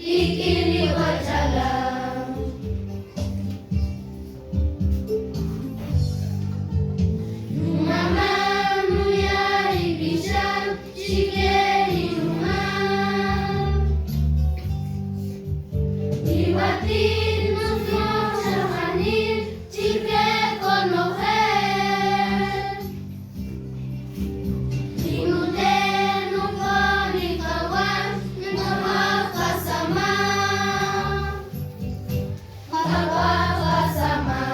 Kik'in ri wach'alal. Numama' nuya' ri pixa' chike ri rumam. Ri wati't nutzijoj xajanil chike konojel. Ri nute' nuk'o ri qawäch nqab'aj qasamaj. Nqab'aj qasamaj.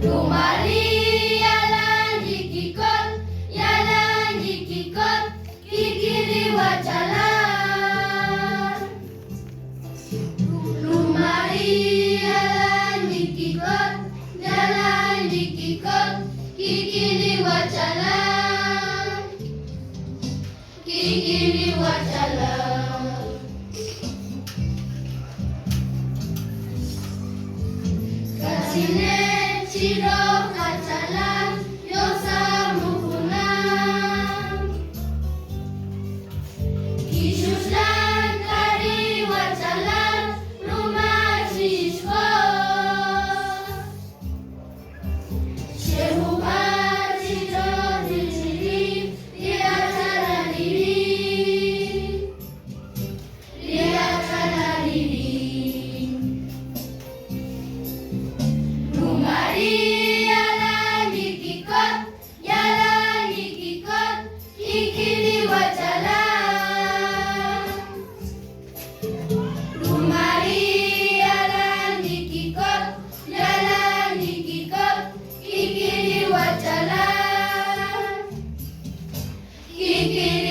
Ruma ri' yalan yikikot, yalan yikikot kik'in ri wach'alal. Ruma ri' yalan yikikot, yalan yikikot kik'in ri wach'alal. Kik'in ri wach'alal. K'atzinel chi röj qach'alal yojsamäj junam. Kixuxlan k'a ri wach'alal ruma xixkos. Xejub'a' chi röj ri chi ri' ri ach'alaliri'. Ri ach'alaliri'. Ruma ri' yalan yikikot, yalan yikikot kik'in ri wach'alal. Ruma ri' yalan yikikot, yalan yikikot kik'in ri wach'alal. Kik'in